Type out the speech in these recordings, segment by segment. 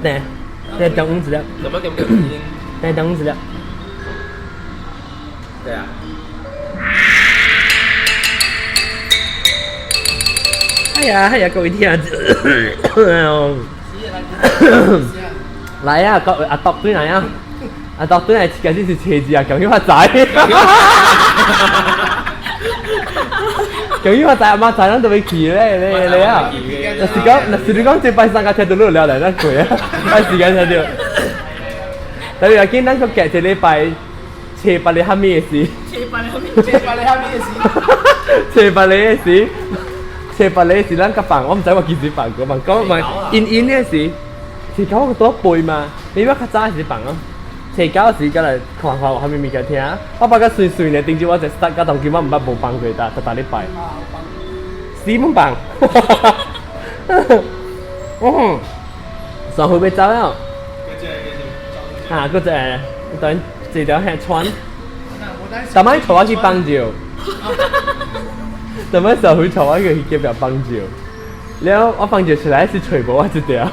對，對，中午一粒。怎麼點點？對，中午一粒。對啊。哎呀，哎呀，各位聽，來啊，各位阿獨對來啊，阿獨對來，其實是車子啊，恭喜發財！恭喜發財，阿媽財，咱都欲去咧，咧咧啊！若是講，若是你講這拜三個聽到你了來，咱過啊，拜時間聽到。特別係見咱個夾一禮拜，車八你蝦米的事？車八你蝦米？車八你蝦米的事？車八你的事？車八你是咱個放，我毋知我幾時放過，嘛講嘛因因的時，初九我拄背嘛，你捌較早時放啊？初九時才來看看有啥物物件聽，我捌較隨隨呢，頂次我一 start 到當今我毋捌無放過呾，逐逐禮拜。死毋放。嗯，上回欲走了。啊，閣一個，等這條還穿。逐擺帶我去放尿。逐擺上回帶我去隔壁放尿，了我放尿出來是揣無我這條。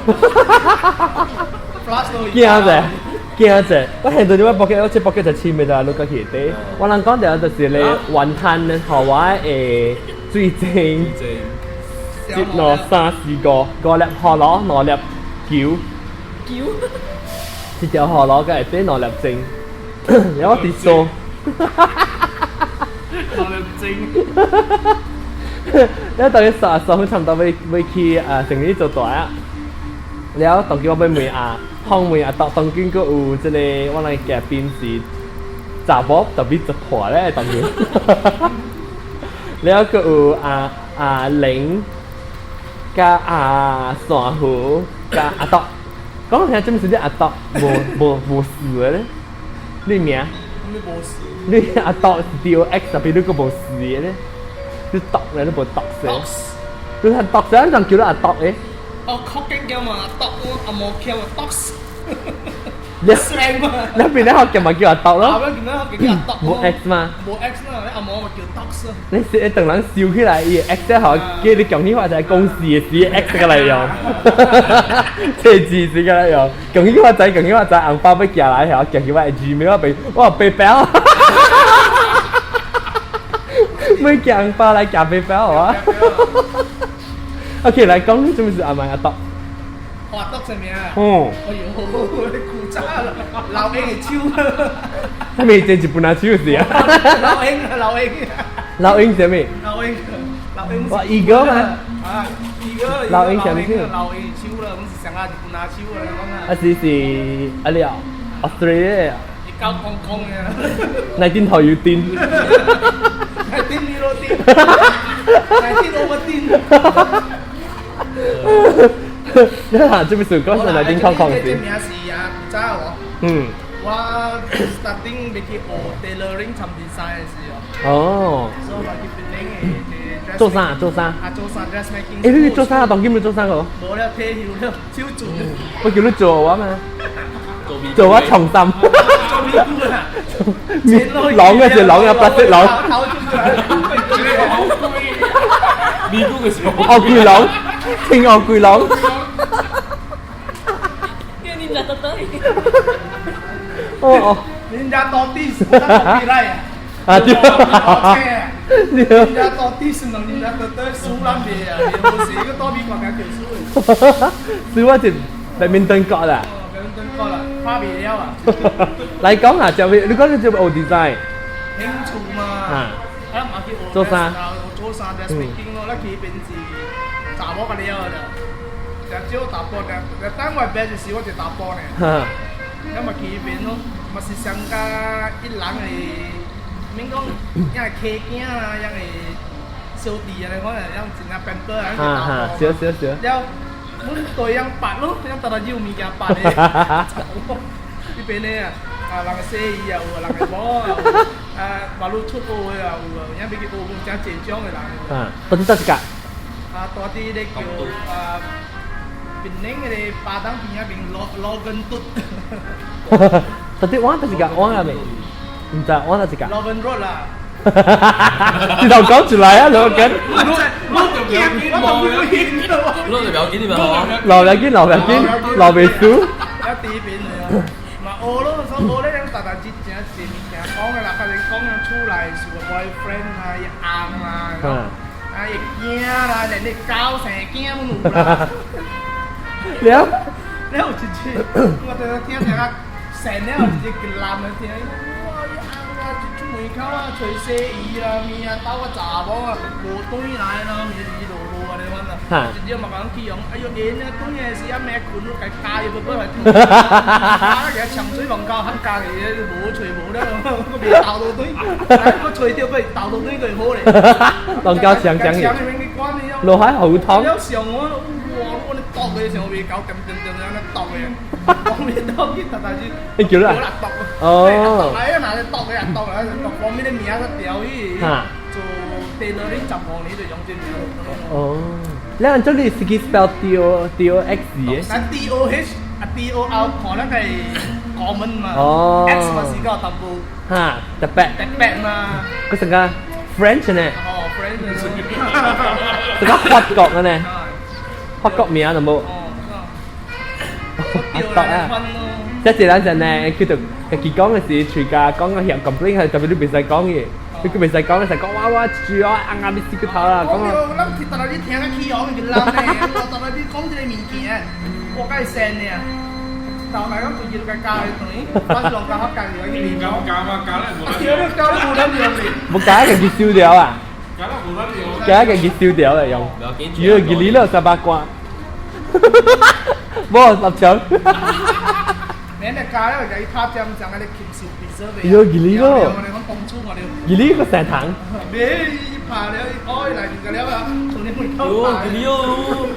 驚者，驚者！我現在就我 pocket，我這 pocket 就穿袂到，落個去底。我人講著就是咧雲吞予我的水晶，一、兩、三、四、五，五粒葫蘆，兩粒球。球。一條葫蘆佮下底兩粒精，然後我佇數。兩粒精。了當伊煞煞差毋多欲欲去啊，城裡做大啊。了當今我欲問啊，訪問啊，當當今閣有這個我來嘉賓是查某特別十破咧，當今。了閣有阿阿玲，佮阿山河，佮阿獨。講聽這毋是你阿獨無無無事的咧？你名？你阿獨是 D O X，特別你閣無事的咧？你獨咧，你無獨聲。你睇獨聲，人叫你阿獨的。哦，福建叫嘛，獨阿毛叫嘛，獨。你你邊咧學叫嘛叫阿獨咯？無 X 嘛？無 X 嘛，你阿毛咪叫獨。你是等人笑起來，伊 X 學叫你講起話就係公司的事 X 個來用，這字是個來用，講起話仔，講起話仔，紅包欲寄來嚇，寄去我的 Gmail 我我背包，欲寄紅包來寄背包啊。OK，來講你做咩事阿媽阿獨？阿獨啥物啊？嗯。哎呦，你古早啦，老鷹的手。啥物這日本人手是啊？老鷹，老鷹。老鷹啥物？老鷹，老鷹。哇，一哥嗎？啊，一哥。老鷹啥物手？老鷹手啦，阮是上下日本人手啦，講啊。啊是是，啊了，Australia。一九空空的。內頂頭有釘。內頂你落釘。內頂我無釘。你睇，這邊是講是內頂空空這名是啊，古早哦。嗯。我 starting 欲去學 tailoring 參 design 的時候。哦。所以我去變成的做啥？做啥？啊，做衫 dressmaking。欸，你做啥？當今你做啥個？無了，退休了，手做。我叫你做我嘛。做我重心。做咪咕啦。狼嘅是狼啊，白色狼。咪咕嘅是惡巨狼，稱惡巨狼。叫ninja turtle。哦哦。 Ninja tortoise，我copyright 啊。啊對。 Ninja tortoise 同 Ninja turtle 輸咱袂啊，無事個多美國家叫輸。輸我一白面燈角啦。白面燈角啦，拍袂了啊。來講啊，就你講你做學 design。興趣嘛。啊。啊，嘛去學做衫。做衫 dressmaking 咯，咱去彼邊是查某個了就，就少查埔爾，等我白就是我一查埔爾。咁嘛去彼邊咯，嘛是上加一人的，免講，抑會客囝啊，抑會小弟啊，你講啊，抑真正 pamper 啊，哈哈，少少少。了，阮對樣白咯，樣逐日有物件白的，彼邊的啊，啊人洗衣也有，人會某也有，啊馬路出學的也有，有影欲去學阮誠濟種的人。啊，到底佗一間？啊，住佇咧叫啊，檳城彼个巴東邊仔邊羅羅根頓。到底我佗一間？我也未，毋知我佗一間。 Logan Road 啦，直頭講出來啊，兩個緊。我驚，我都唔會興。攞就不要緊嘛，留兩緊，留兩緊，留袂輸。一啲邊嚟嘛學咯，所以學咧，大大節正濟物件講嘅啦，佢哋講樣出來是個 boyfriend 啊，伊翁啦，啊伊囝啦，連你狗生囝攏有啦。了。了有一次，我就聽聽啊，成了有一個男的聽，哇！伊翁啊，一出門口啊，揣洗衣啦，物啊，兜個查某啊，無轉來啦，物伊落落啊，你款啊，一日嘛講去用，哎喲，因啊轉來時啊，咩困，共加伊不不來，啊，個長水門口喊加伊，無揣無了，我未兜落轉，我揣著佢兜落轉佢好咧。當交強強嘅，落海好湯。了上我，哇！我咧剁嘅時候未搞，點點點點咧剁嘅，方面剁去，但是你叫啦？哦。哎呀，嗱，你剁嘅人剁啦，剁方面啲名個掉去，做電腦呢15年就用這名。哦。你按照你自己 spell D O D O X 嘅？咱 D O H 啊 D O R 可能係國文嘛。哦。 X 嘛是個淡薄。哈，特別。特別嘛。佢成個 French 呢？哦，French。成個法國嘅呢？法國名就冇。阿獨啊！即係咱陣呢，叫做家己講嘅時，隨家講個嫌 complain 係特別你袂使講嘅，你佢袂使講，使講哇哇住啊，啱啱你死個頭啦，講啊！我諗特別你聽得起講就諗咧，我特別你講這個物件，我該善呢。就係講對住個教嘅對，我是用教學教嘅，你教教嘛教咧無得，教咧無得用。冇教家己燒掉啊！教咧無得用，教家己燒掉嚟用。如果佢呢三八關。無立場。你那教咧就伊拍針上啊，你禽獸變色未？喲，佢呢咯。我哋講當初我哋。佢呢個成糖。咩？伊拍了，愛來就了啊，從你門口喲，佢呢哦，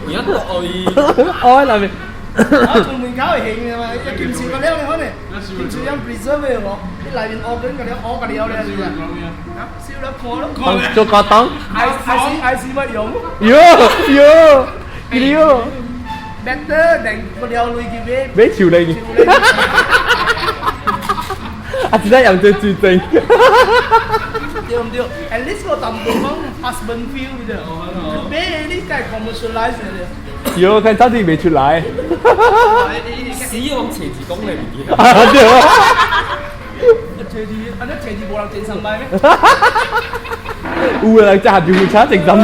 而家剁伊。愛來咪。啊，從門口會興嘅嘛，一禽獸個了你可能，禽獸養 preserve 嘅無，你內面烏緊個了，烏個了咧是啊？燒了看咯。做個當。還還是還是乜用？喲喲，佢呢哦。 Better than 個料類去買。買樹嚟。啊！真係用最最正。對唔對？At least 我淡薄講 husband feel 啫。買你該 commercialize 嘅。喲，看到底未出來。死我斜字講你唔記得。啊對啊。斜字，啊你斜字無人整三擺咩？有人揸住部車整三擺。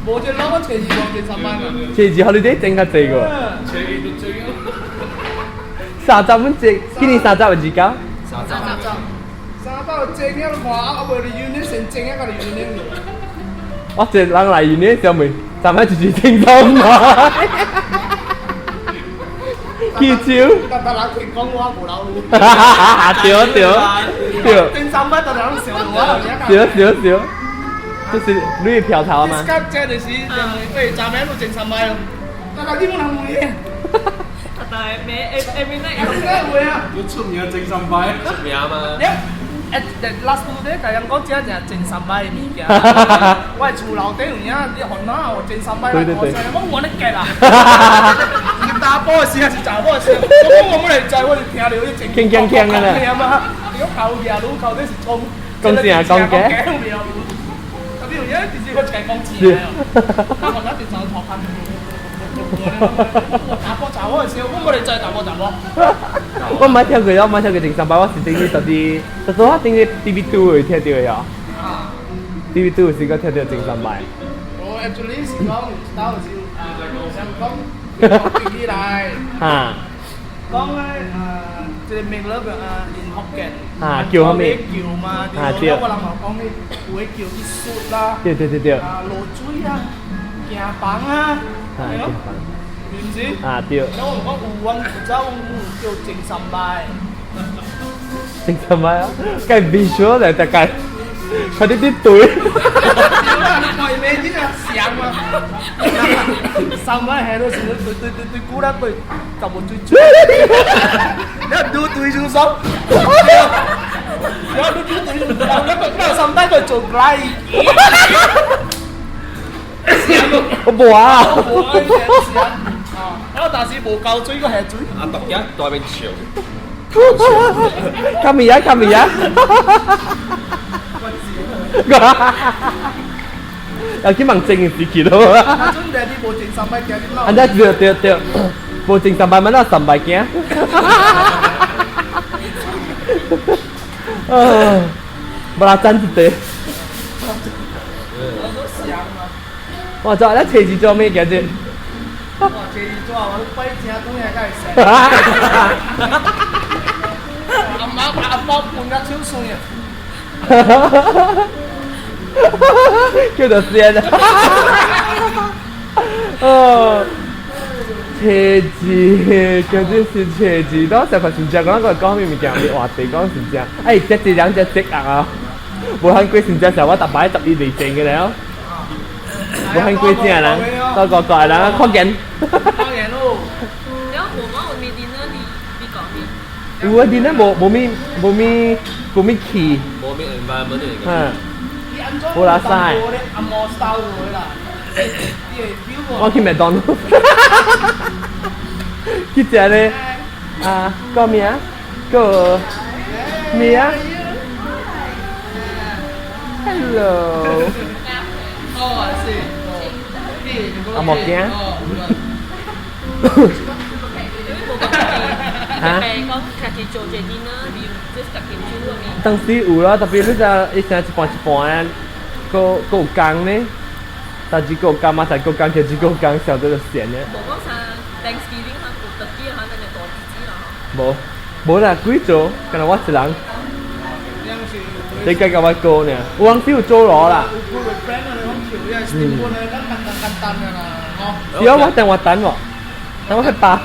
無這老闆斜字無整三擺嘛？斜字好你哋整較濟個。斜字都整。30蚊隻，今年三十還是九？三十。三十整了看，啊無你 unit 先整一個 unit。我這人來 unit 小妹，咱們就是整三擺。記住。但但人佢講我無老路。對對對。整三擺，但人想我。對對對。就是你票頭嘛？這就是對，昨暝都整三擺咯。但係你冇人問嘅。但係咩？Every night。 Every night 會啊。要出名整三擺，出名嘛。誒，last two day，共人講這正整三擺的物件。我的厝樓頂有影，你煩惱有整三擺。對對對。我玩得結啦。是查甫的事還是查某的事？我講我本來知，我就聽著你整。鏗鏗鏗的咧。嘛，你講頭牙愈頭底是衝。講正講假。特別有影，直接我講正的。我煩惱直頭頭殼。我查甫查某的事，我無來知查某查某。我毋捌聽過，我毋捌聽過整三擺，我是頂日到底，就是我頂日 TV2 會聽著的哦。TV2 是個聽著整三擺。我 actually 是講，到時啊，想講講起來。哈。講咧啊，這個名字啊，林福建。啊，叫啥物？叫嘛，啊對。我人嘛講去，有的叫去術啦。對對對對。啊，落水啊，行房啊。啊，行房。是毋是？啊對。我講有，阮有走，阮叫整三擺。整三擺啊！該 visual 來大概，佢哋啲對。你看伊名字啊，像嘛？三擺下都是對對對對，古力對，就無對對。你對對就爽。你對對對，你個三擺佢做來。我無啊。無啊！我但是無夠水，閣下水。阿獨家大邊笑。卡米亞，卡米亞。又去問正時期咯。啊，陣地你無前三擺行，你安尼對對對，無前三擺，問到三擺行。啊，無啦，真一塊。我做，咱車子做咩今日？哇，車子做，我擺正東西較會使。阿媽阿媽換甲手酸啊！叫做先啊！哦，車子，叫做是車子，當時發現正講個講咩物件，話題講是正，哎，這一兩隻色啊，無喊過先正時，我逐擺十一嚟正嘅了。無喊過正人，到個個人看見。看見咯。然後我媽有咪 dinner 你你講咩？有啊，dinner 無無咪無咪無咪去。無咪 environment 嚟嘅。嗯。無啦塞。我去麥當勞。去食咧，啊，個咩啊？個咩啊？Hello。哦，是。阿莫驚。嚇？講家己做這 dinner，比如這家己煮個面。當時有啦，特別你只一成一半一半，閣閣有工呢，但是閣有工嘛，但閣工，其實閣工上這個閒呢。無講啥 Thanksgiving 哈，有特別哈，咱就大日子啦。無，無啦，幾做，敢若我一人。你計較我哥呢？有人是有做囉啦。嗯。是啊，我電話等喎，等我去包。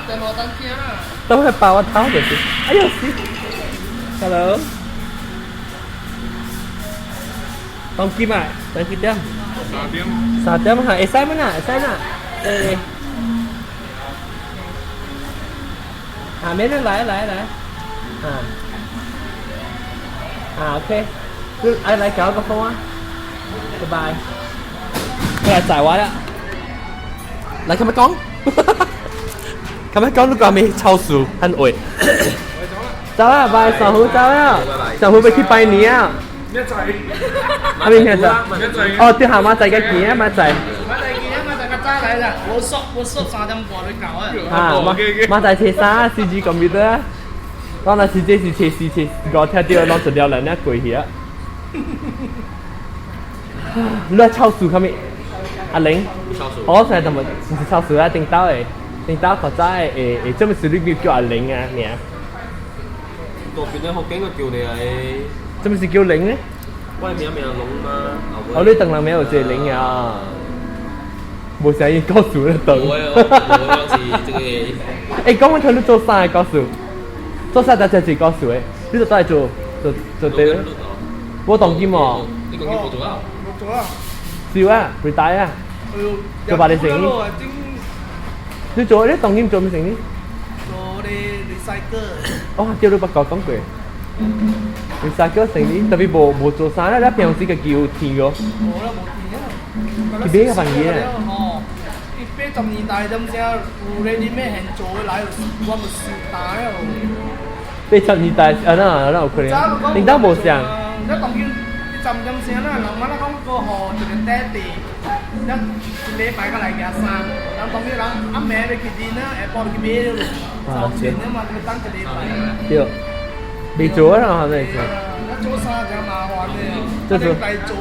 等我去包我頭就是。哎呦死！Hello。當幾嘛？當幾點？三點。三點哈，會使嗎？會使啦。誒。啊，免啦，來來來。啊。啊，OK。你愛來搞個風啊？拜拜。佢來載我啦。來，咁樣講。咁樣講，你講咩？超數很會。走啦，拜，上好走啦。上好要去拜年啊。明仔。啊，明仔。哦，對下馬仔嘅見啊，馬仔。馬仔見啊，馬仔較早來啦。我縮我縮3點半就到啊。啊，馬馬仔車三 CG computer 啊。我那時這是車四車五，聽到攏一了人啊過去啊。你來超數啥物？阿玲，我現在怎麼唔是超數啊？頂到的，頂到較早的會會，這麼是你叫阿玲啊名？嗰邊咧福建個叫你係，這麼是叫玲咧？我名名龍嘛。哦，你當人名有一個玲啊？無啥伊告訴你當。無啊，無是這個。欸，講我聽你做啥個告訴？做啥才才是告訴的？你做倒來做做做對咧？我當今哦。你講你無做啊？無做啊。是啊，retire 啊。做別個生意。你做你當今做咩生意？做咧 recycle。哦，對，你捌講講過。recycle 生意，特別無無做啥咧，你平常時家己有錢個。無啦，無錢啊。去買個物件。哦，伊80年代點聲有咧，你咩現做的來，我咪收單哦。80年代啊，那那有可能。領導無像。你當今你站點聲啦，人嘛咧講過吼，一個短地，一一禮拜才來件衫。人當今人暗暝要去練啊，下晡就去買了，收錢啊嘛，就等一禮拜。對，未做啊，係咪先？你做衫真麻煩的，做做做。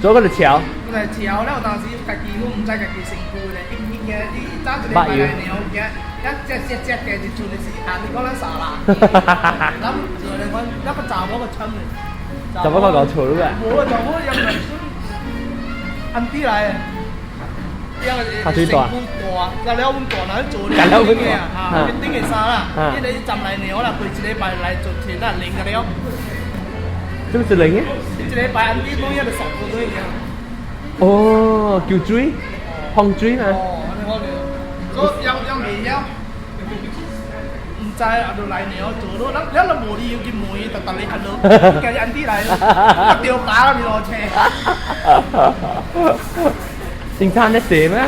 做個就潮。個潮了，有當時家己都毋知家己身軀咧，伊伊驚伊早一禮拜來量，驚一隻隻隻嘅就剩的是按你講咱傻啦。咱做咧講，那個查某個慘咧。查某個搞錯了。無啊，查某又來安弟來。較水大。身軀大，了了阮大哪去做咧？了阮大，啊，一頂個衫啦，伊咧站來量啦，過一禮拜來做錢啦，零個了。這不是零嘅？一禮拜安弟攏遐就十個多爾。哦，叫水，放水嘛。哦，按呢好咧。所以養養袂曉，毋知啊，就來量做咯。咱咱都無理由去問伊，逐逐日按落，家己安弟來，丟包你落車。正餐咧寫咩？啊？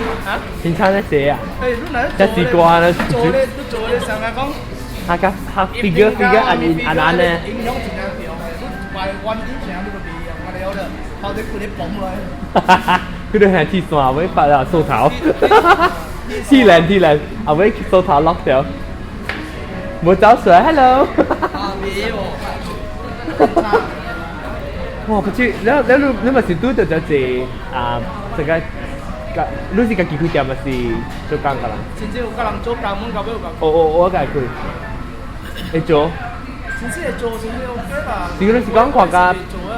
正餐咧寫啊？誒，你若這是歌咧，做咧，你做咧上下講。他個他 figure figure 按按按呢？影響真正強的，你賣彎影聲你都袂用，啊了了，頭底規个崩落來。佢哋係鐵線尾發啊掃頭，鐵鏈鐵鏈，後尾掃頭落掉，冇走水，hello。啊，袂喎。哇！不知你你你你咪是拄著就係啊，這個。你是家己開店，還是做工個人？真正有佮人做工，阮到尾有共。我我我家己開。會做？真正會做，真正 OK 啦。是講是講看甲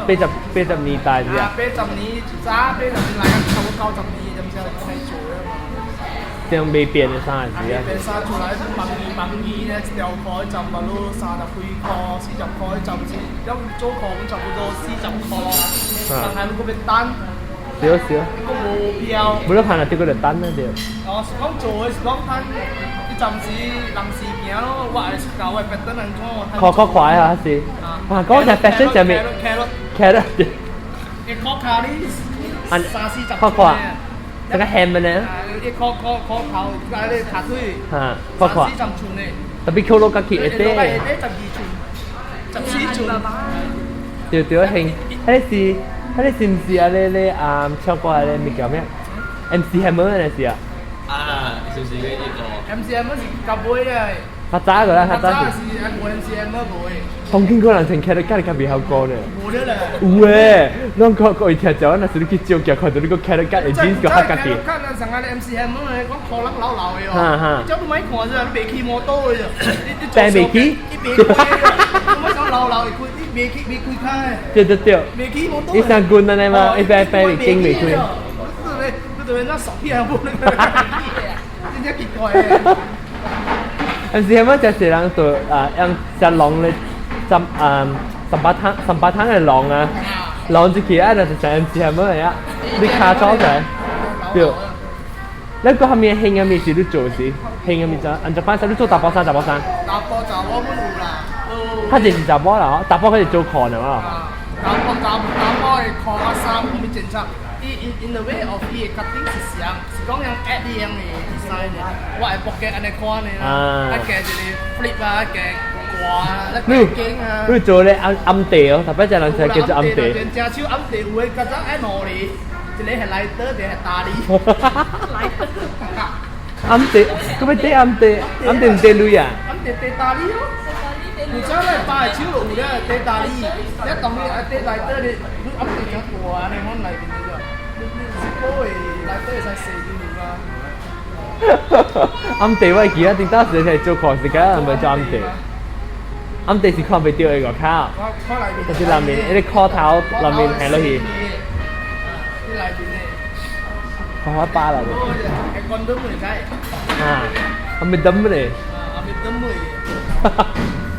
80、80年代是啊？ 80年早，80年來差不多90年，才開始做的嘛。像未變的衫是啊？變衫出來，網衣網衣咧，一條褲就嘛都30幾箍、40箍，就是一做褲差不多40箍啊。但係如果欲等。少少。個無票。無你看下這個就等啦對。哦，是講做的是講等，伊暫時臨時行咯，我會教我別等人怎我。較較快啊是。哇，講就 fashion 上面。開咯。開咯。一箍卡你三四十。較快。這個輕的呢？一箍箍箍頭，加你骹腿。嚇，較快。三四十寸的。特別扣落家己會底。會底12寸，14寸。對對，興，彼個是。彼個是毋是啊？咧咧啊，唱歌咧物叫咩？MC Hammer 那是啊？啊，是毋是嗰個？MC Hammer 是較尾咧。較早個啦，較早是。無 MC Hammer 無的。當今個人穿起來家己較袂曉講咧。無了咧。有誒，攏看過伊聽講，若是你去照鏡，看到你閣起來家己 jeans 閣較家己。看咱上下 MC Hammer 咧，講可能老老的哦。哈哈。這都莫看啫，你袂騎摩托的啫。你病袂起。你袂開的，我想老老的開，你袂起袂開開的。對對對。袂騎摩托。你上棍安尼嗎？一般般袂經袂開。你你對那傻片不？真正奇怪的。但是乜就係人做啊，用隻龍咧浸啊十八湯18湯嘅龍啊，龍入去啊，就是成 MC 係乜啊？你卡左仔，對。你個後面興嘅物是你做是興嘅物就按照翻手你做查埔衫查埔衫。查埔查某阮有啦。較濟是查某啦，查埔佢是做褲的嘛。查埔查查某的褲啊衫，有物政策？伊 in the way of 伊的 cutting 是啥？是講用 add 樣的 design 的，我會博嘅按呢款的啦，啊加一個 flip 啊，加掛啊，加肩啊。你做咧暗暗地哦，特別隻人就叫做暗地。正手暗地有的較早按兩個，一個係 lighter，一個係大力。暗地，咁咪地暗地，暗地唔地鐳啊？暗地地大力咯。有早咧擺手就有了，地大力，你當你啊地 lighter 你你暗地真大啊，你看內面的。你是保會內底會使射進去嗎？暗地我會記得，頂當時係做礦時間，唔係做暗地。暗地是看袂到的外口，就是內面，彼個褲頭內面下落去。你內面的。看我巴啦。會關燈會使。啊，還沒燈咧。啊，還沒燈會。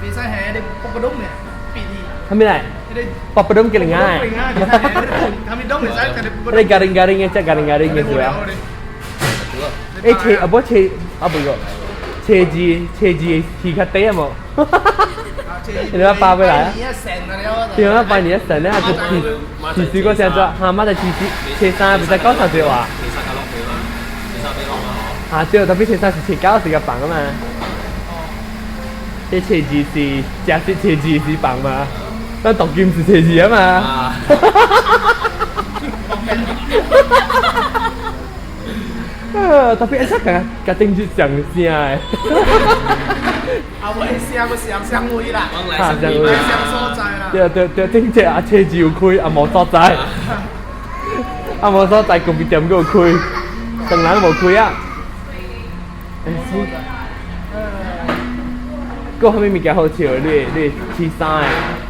袂使下你卜個窿咧，閉去。還沒來。卜個窿叫人愛。還沒燈會使，那garing-garing 嘅，只 garing-garing 嘅是啊。誒，車啊，無車啊，不個，車子車子起較短啊無。你話包過來啊？對啊，拜年一神咧，就提提示過先做，哈媽就提示車衫，唔使講上句話。車衫較落去嘛，車衫比落嘛嗬。啊對，特別車衫是車九時個房啊嘛。這車子是假設車子是房嘛，咱當今是車子啊嘛。啊！特別一出個，家定住上聲的。啊，無聲個上上位啦，啊，上位，上所在啦。對對對，頂只啊車子有開，啊無所在，啊無所在，咖啡店閣有開，當人無開啊。欸是。閣啥物物件好笑？你你試衫的，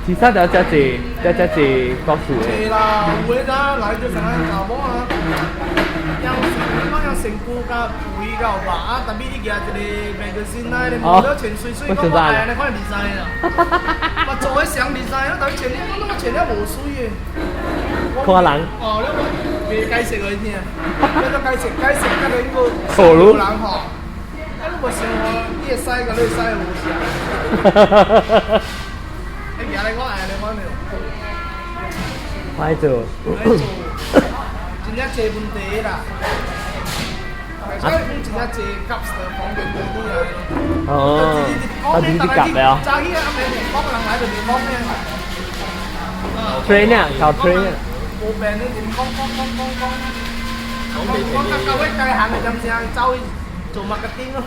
試衫就遮濟，遮遮濟故事的。濟啦，有的啦，來就啥查某啊。身軀甲肥甲有肉啊，但比你举一个 magazine 来，你摸了穿媠媠，讲我爱按呢款 design 啦。嘛做个上 design 咯，但是穿了讲我穿了無媠的。看人。哦，你我袂解釋予伊聽，你都解釋解釋，甲你個錯人吼，啊你無想哦，你的屎佮你的屎無像。你舉來我愛按呢款了。歹做。歹做。真真正濟問題啦。所以講真正濟夾的方便對你啊。哦，他直接夾了。早起啊，暗暝講人來就講咩？train 啊，靠 train 啊。無病你直講講講講講。講講到到尾該行的點聲，走去做 marketing 咯。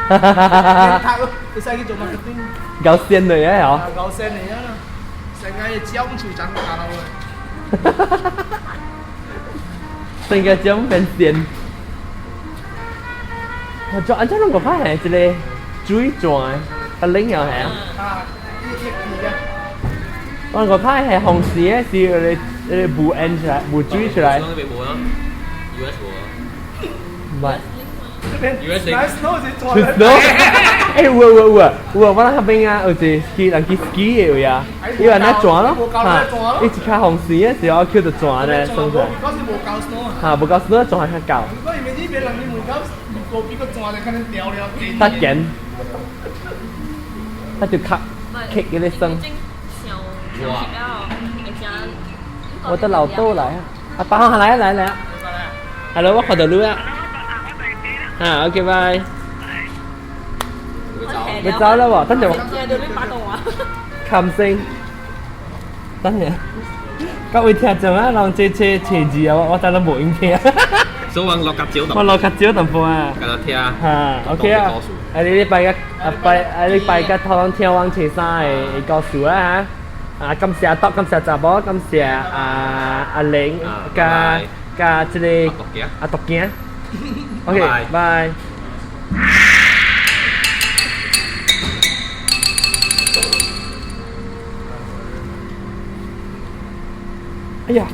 哈咯，會使去做 marketing。夠線嚟啊，嗬！夠線嚟啊！成個蕉樹長大了。成個蕉變線。我做按怎攏個拍係一個水泉，較冷又係啊。啊，一一記啊！我個拍係紅絲的，是那個霧煙出來，霧水出來。那邊無啊？US 無啊？唔係。 US 出 snow？欸，有有有有，我那邊啊，有一個去人去 ski 的位啊，伊話那泉咯，哈，伊一卡紅線的時候，叫做泉咧，算出來。嗰時無夠 snow 啊。哈，無夠 snow，泉還較夠。我以為呢邊人你無夠，無比個泉就可能掉了。較鹹，它就較棘嗰個酸。我的老豆來啊！阿爸來啊來來啊！Hello，我看到你啊！啊，OK，拜。要走啦喎，等陣我。冚聲，等陣。各位聽眾啊，人這這車字啊，我真係無閒聽。所以我落較少。我落較少淡薄啊。較聽。哈，OK 啊。啊，你禮拜個啊拜啊禮拜個頭先聽阮車三的故事啊嚇。啊，感謝阿篤，感謝查某，感謝阿阿玲，佮佮這個阿獨囝。OK，拜。哎呀！